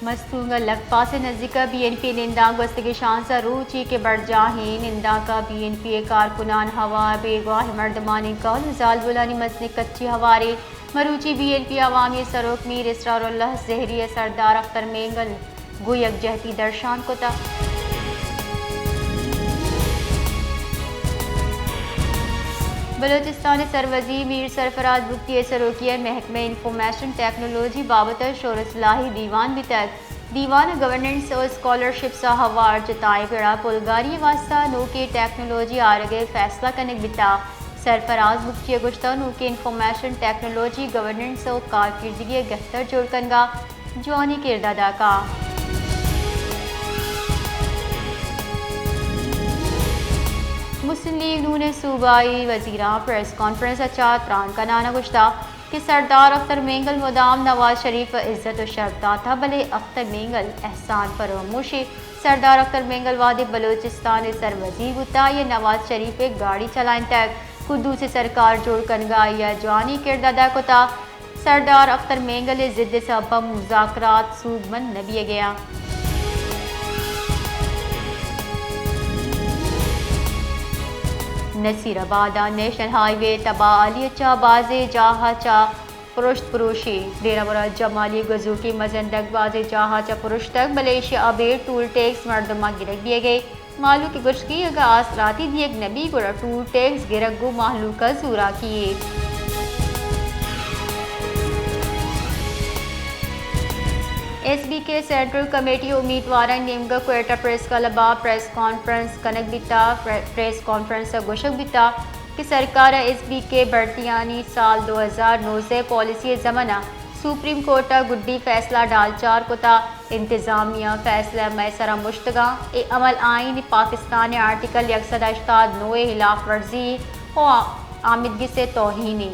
مستونگ ء لکپاس ء نزیک ء بی این پی ء نندانک گوستگیں شانزدہ روچی کہ برجاہیں نندانک ء بی این پی ء کارکنان ہوار، بیگواہیں مردمانی کہول ء زالبولانی مزنیں کچی ہوارے۔ مروچی بی این پی ء عوامی سروک میر اسرار اللہ زہری ء سردار اختر مینگل گوں یکجہتی درشان کتگ۔ بلوچستان ء سروزیر میر سرفراز بگٹی ء سروکی ء محکمہ انفارمیشن ٹیکنالوجی بابت ء شور اصلاحی دیوان بیتگ۔ دیوان ء گورننس ء اسکالرشپس ء ہوار جتائیں پڑ ء پلگاری ء واستہ نوکیں ٹیکنالوجی آرگ ء فیصلہ کنگ بیتگ۔ سرفراز بگٹی ء گوشتگ، نوکیں انفارمیشن ٹیکنالوجی گورننس ء کارکردگی ء گہتر جوڑ کنگ ء جوانیں کرد ادا کنت۔ مسلم لیگ نون ء صوبائی وزیراں پریس کانفرنس ء چہ تران کنان ء گوشتگ کہ سردار اختر مینگل مدام نواز شریف ء عزت ء شرپ داتگ، بلے اختر مینگل احسان فراموشی۔ سردار اختر مینگل وہدے بلوچستان ء سر وزیر بوتگ، آئی ء نواز شریف ء گاڑی چلائینتگ، قدوس ء سرکار جوڑ کنگ ء آئی ء جوانیں کرد ادا کتگ۔ سردار اختر مینگل ء ضد ء سبب ء مذاکرات سوبمند نہ بیگ ء انت۔ نصیر آباد ء نیشنل ہائی وے تباہ حالی ء چہ بازیں جاہ ء چہ پرشت پروشی۔ ڈیرہ مراد جمالی ء گزوکی مزن ڈگ بازیں جاہ ء چہ پرشتگ، بلے ایشی ء ابید ٹول ٹیکس مردماں گرگ بیگ ء مہلوک ء گوشگی، اگاں آسراتی دیگ نہ بیت گڑا ٹول ٹیکس گرگ گوں مہلوک ء زوراکی یے۔ ایس بی کے سینٹرل کمیٹی ء امیتوارانی نیمگ ء کوئٹہ پریس کلب ء پریس کانفرنس کنگ بیتگ۔ پریس کانفرنس ء گوشگ بیتگ کہ سرکار ء ایس بی کے بھرتیانی سال دو ہزار نوزدہ پالیسی ء ضمن ء سپریم کورٹ ء گڈی فیصلہ ڈالچار کتگ۔ انتظامیہ فیصلہ مئے سرا مشتگاں، اے عمل آئین پاکستان ء آرٹیکل یک سد ہشتاد نو ء ہلاف ورزی و آمیدگس ء توہینے۔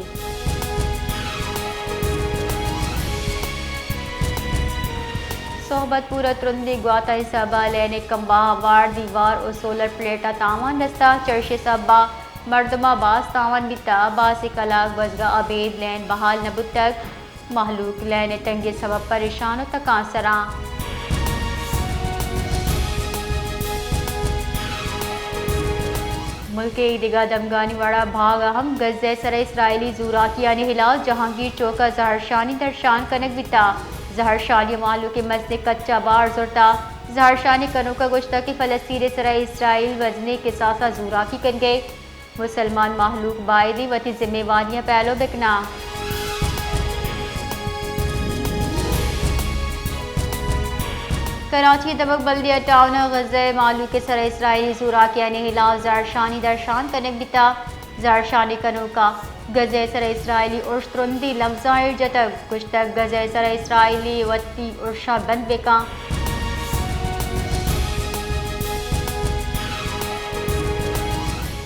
صحبت پورا ترندی گواتانی سبب ء لین ء کمباہ وار دیوار و سولر پلیٹ ء تاوان رستہ، چرشی سبب ء مردماں باز تاوان بیتہ، باسے کلاک گوزگا ابید لین بحال نہ بوتگ۔ مہلوک لین ء تنگی ء سبب پریشان و تکان سراں۔ ملک ء ایدگہ دمگانی وڑا بھاگ ء ہم گزہ ء سرا اسرائیلی زوراکیانی ہلاس جہانگیر چوک ء زہرشانی درشان کنگ بیتہ۔ زہرشانی ء مہلوک ء مزنیں کچ ء بار زرتہ۔ زہرشانی کنوک ء گوشتہ کہ فلسطین ء سرا اسرائیل وزنیں کساس ء زوراکی کنگ ء مسلمان مہلوک بائدیں وتی ذمہ واریاں پیلو بکناں۔ کراچی ء دمگ بلدیہ ٹاؤن ء غزہ ء مہلوک ء سر ء اسرائیلی زوراکیانی ہلاف زہرشانی درشان کنگ بیتگ۔ زہرشانی کنوکاں غزہ ء سر ء اسرائیلی ارش ترندیں لبزاں ایر جتگ۔ گوشتگ، غزہ ء سرا اسرائیلی وتی ارشاں بند بہ کن۔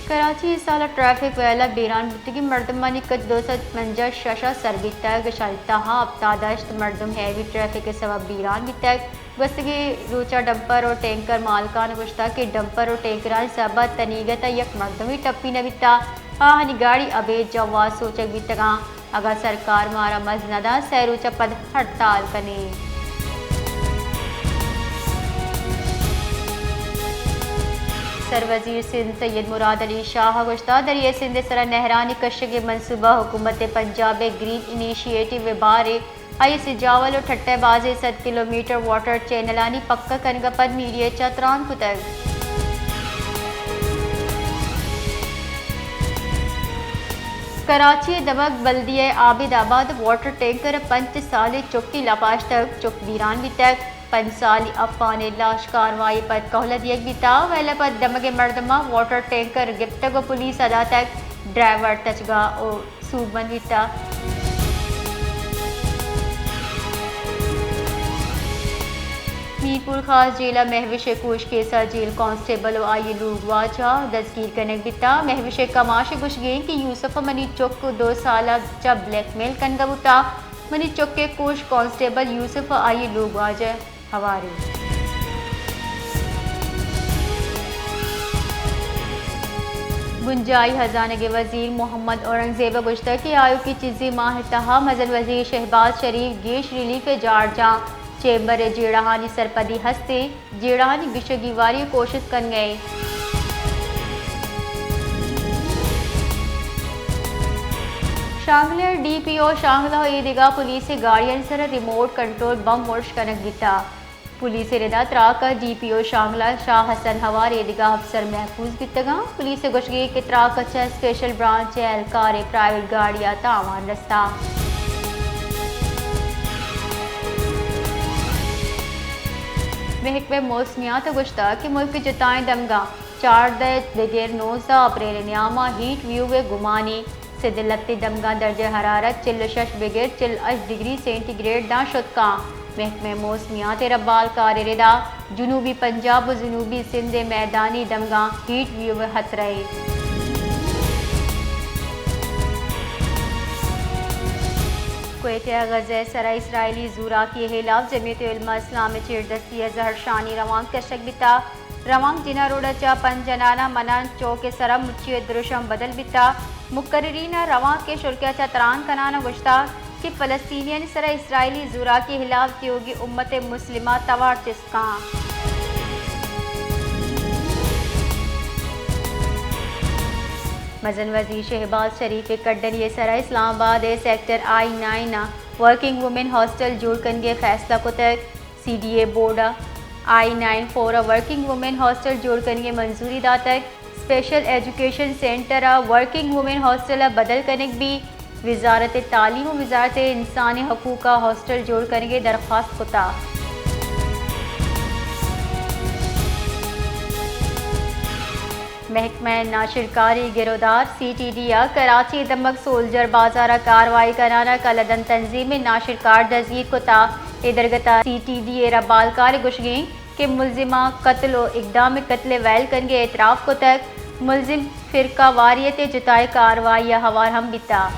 کراچی ء سال ء ٹریفک ویل ء بیران بوتگیں مردمانی کچ دو سد پنجاہ شش ء سر بیتگ، اشانی تہا ہپتاد ہشت مردم ہیوی ٹریفک ء سبب بیران بیتگ۔ گوستگیں روچ ء ڈمپر و ٹینکر مالکان گوشتگ کہ ڈمپر و ٹینکرانی سبب ء تنیگت ء یک مردمے ٹپی نہ بیتگ، آہانی گاڑی ابید جواز سوچگ بیتگاں۔ اگاں سرکار مارا مزد نہ دنت، سئے روچ ء پد ہڑتال کنیں۔ سروزیر سندھ سید مراد علی شاہ ء گوشتگ، دریائے سندھ ء سرا نہرانی کشگ ء منصوبہ حکومت پنجاب ء گرین انیشیٹو ء بار ء آئی ء سجاول و ٹھٹہ ء بازیں سد کلومیٹر واٹر چینلانی پکا کنگ ء پد میڈیا ء چہ تران کتگ۔ کراچی ء دمگ بلدیہ ء عابد آباد ء واٹر ٹینکر ء پنچ سالیں چکے لپاشتگ، چک بیران بیتگ۔ پنچ سالی افغان ء لاش کاروائی ء پد کہول ء دیگ بیتگ، ویل ء پد دمگ ء مردماں واٹر ٹینکر گپتگ ء پولیس ء داتگ، ڈرائیور تچگ ء سوبمند بیتگ۔ میرپور خاص جیل ء مہوش ء کوش کیس ء جیل کانسٹیبل و آئی ء لوگواجہ دزگیر کنگ بیتگ۔ مہوش ء کماش ء گوشگ انت کہ یوسف ء منی چک دو سال ء چہ بلیک میل کنگ ء بوتگ۔ منی چک ء کوش کانسٹیبل یوسف ء آئی ء لوگواجہ ہواریں۔ بنجاہی ہزانگ ء وزیر محمد اورنگزیب ء گوشتگ کہ آیوکیں چیزی ماہ ء تہا مزن وزیر شہباز شریف گیش ریلیف ء جار جاں۔ چیمبر ءِ جیڑہانی سرپدی ہستیں، جیڑہانی گیشگیواری ءِ کوشست کنگ ءَ ایں۔ شانگلہ ءِ ڈی پی او شانگلہ ءُ ایدگہ پولیس ءِ گاڑیانی سرا ریموٹ کنٹرول بم ارش کنگ بیتگ۔ پولیس ءِ ردا تراک ءَ ڈی پی او شانگلہ، شاہ حسن ہوار ایدگہ افسر محفوظ بیتگ اَنت۔ پولیس ءِ گوشگ اِنت کہ تراک ءَ چہ اسپیشل برانچ ءِ اہلکار ءِ پرائیویٹ گاڑی ءَ تاوان رستہ۔ محکمہ موسمیات ءَ گوشتگ کہ ملک ءِ جتائیں دمگاں چاردہ ءَ بگر نوزدہ اپریل ءِ نیام ءَ ہیٹ ویو ءِ گمان ایں۔ سندھ ءِ لہتیں دمگاں درجہ حرارت چل ءُ شش بگر چل ءُ ہشت ڈگری سینٹی گریڈ داں شت کاں۔ محکمہ موسمیات ءِ ربالکار ءِ ردا جنوبی پنجاب ءُ جنوبی سندھ ءِ میدانی دمگاں ہیٹ ویو ءِ خطرہ ایں۔ کوئٹہ ءَ غزہ ءِ سرا اسرائیلی زوراکی ءِ ہلاپ جمعیت علماء اسلام ءِ چیردستی ءَ زہرشانی روانک کشگ بیتگ۔ روانک جناح روڈ ءَ چہ پنجنانہ منان چوک ءِ سرا مچی ءِ درشم بدل بیتگ۔ مقررین ءَ روانک ءِ شلکے ءَ چہ تران کنان ءَ گوشتگ کہ فلسطینیانی سرا اسرائیلی زوراکی ءِ ہلاپ دیوگی امت مسلمہ توار چست کاں۔ مزن وزیر شہباز شریف ءِ کڈنی ءِ سرا اسلام آباد ءِ سیکٹر آئی نائن ءَ ورکنگ وومن ہاسٹل جوڑ کنگ ءِ فیصلہ کتگ۔ سی ڈی اے بورڈ ءَ آئی نائن فور ءَ ورکنگ وومن ہاسٹل جوڑ کنگ ءِ منظوری داتگ۔ اسپیشل ایجوکیشن سینٹر ءَ ورکنگ وومن ہاسٹل ءَ بدل کنگ بیت۔ وزارت تعلیم ءُ وزارت انسانی حقوق ءَ ہاسٹل جوڑ کنگ ءِ درخواست کتگ۔ محکمہ ناشرکاری گرودار سی ٹی ڈی ءَ کراچی ءِ دمگ سولجر بازار ءَ کاروائی کنان ءَ کلدن تنظیم ءِ ناشرکار دزگیر کتگ۔ اے درگت ءَ سی ٹی ڈی ءِ ربالکار ءِ گوشگ اِنت کہ ملزماں قتل ءُ اقدام قتل ءِ ویل کنگ ءِ اعتراف کتگ۔ ملزم فرقہ واریت ءِ جتائیں کاروائی ءَ ہوار ہم بیتگ۔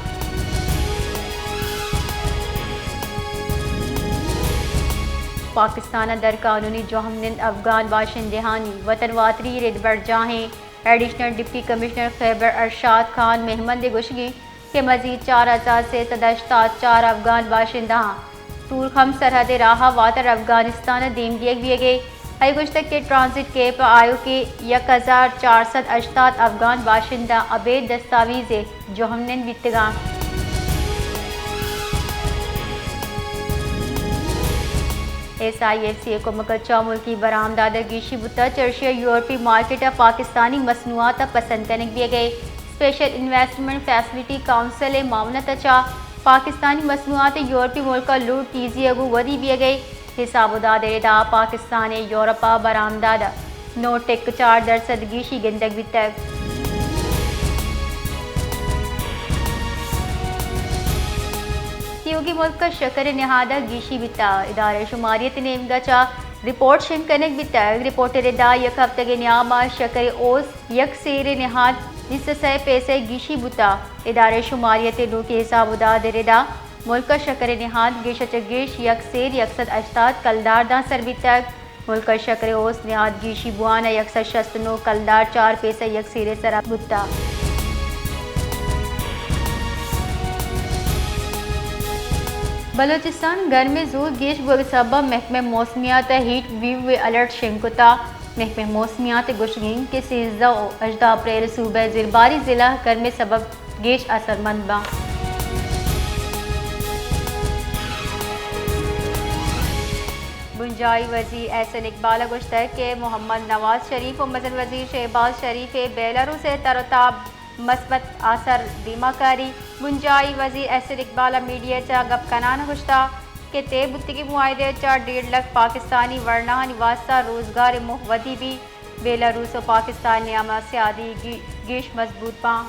پاکستان ءَ در قانونی جوہمنند افغان باشندہانی وطن واتری ءِ رد برجاہیں۔ ایڈیشنل ڈپٹی کمشنر خیبر ارشاد خان مہمند ءِ گوشگ اِنت کہ مزید چار ہزار سے سد ہشتاد چار افغان باشندہاں تورخم سرحد ءِ راہ ءَ واتر افغانستان ءَ دیم دیگ بیگ ءَ۔ آئی ءَ گوشتگ کہ ٹرانزٹ کیمپ ءَ آیوکیں یک ہزار چار سد ہشتاد افغان باشندہ ابید دستاویز ءِ جوہمنند بیتگ اَنت۔ ایس آئی ایف سی ءِ کمک ءَ چہ ملکی برآمدات ءَ گیشی بوتگ، چرشی ءَ یورپی مارکیٹ ءَ پاکستانی مصنوعات ءَ پسند کنگ بیگ ءَ۔ اسپیشل انویسٹمنٹ فیسلٹی کونسل ءِ معاونت ءَ چہ پاکستانی مصنوعات ءِ یورپی ملک ءَ لوٹ تیزی ءَ گوں ودی بیگ ءَ۔ حساب ءُ داد ءِ ردا پاکستان ءِ یورپ ءَ برآمدات ءَ نو ٹک چار درسد گیشی گندگ بیتگ۔ تیوگیں ملک ءَ شکر ءِ نہاد ءَ گیشی بیتگ۔ ادارہ شماریت ءِ نیمگ ءَ چہ رپورٹ شنگ کنگ بیتگ۔ رپورٹ ءِ ردا یک ہفتگ ءِ نیام ءَ شکر ءِ اوست یک سیر ءِ نہاد بیست ءُ سئے پیسہ گیشی بوتگ۔ ادارہ شماریت ءِ نوکیں حساب ءُ داد ءِ ردا ملک ءَ شکر ءِ نہاد گیش ءَ چہ گیش یک سیر یک سد ہشتاد کلدار داں سر بیتگ۔ ملک ءَ شکر ءِ اوست نہاد گیشی بوان ءَ یک سد شست ءُ نو کلدار چار پیسہ یک سیر ءِ سرا بوتگ۔ بلوچستان ءَ گرمی ءِ زور گیش بوگ ءِ سبب ءَ محکمہ موسمیات ءَ ہیٹ ویو ءِ الرٹ شنگ کتگ۔ محکمہ موسمیات ءِ گوشگ اِنت کہ سیزدہ ءُ ہژدہ اپریل ءَ صوبہ ءِ زرباری ضلع گرمی ءِ سبب گیش اثرمند باں۔ بنجاہی وزیر احسن اقبال ءَ گوشتگ کہ محمد نواز شریف ءُ مزن وزیر شہباز شریف ءِ بیلاروس ءِ تر ءُ تاب مثبت آسر دیما کاری۔ بنجاہی وزیر احسن اقبال ءَ میڈیا ءَ چہ گپ کنان ءَ گوشتگ کہ طے بوتگیں معاہدہ ءَ چہ ڈیڑھ لکھ پاکستانی ورناہانی واستہ روزگار ءِ موہ ودی بیت۔ بیلاروس ءُ پاکستان ءِ نیام ءَ سیادی گی-، گیش مضبوط باں۔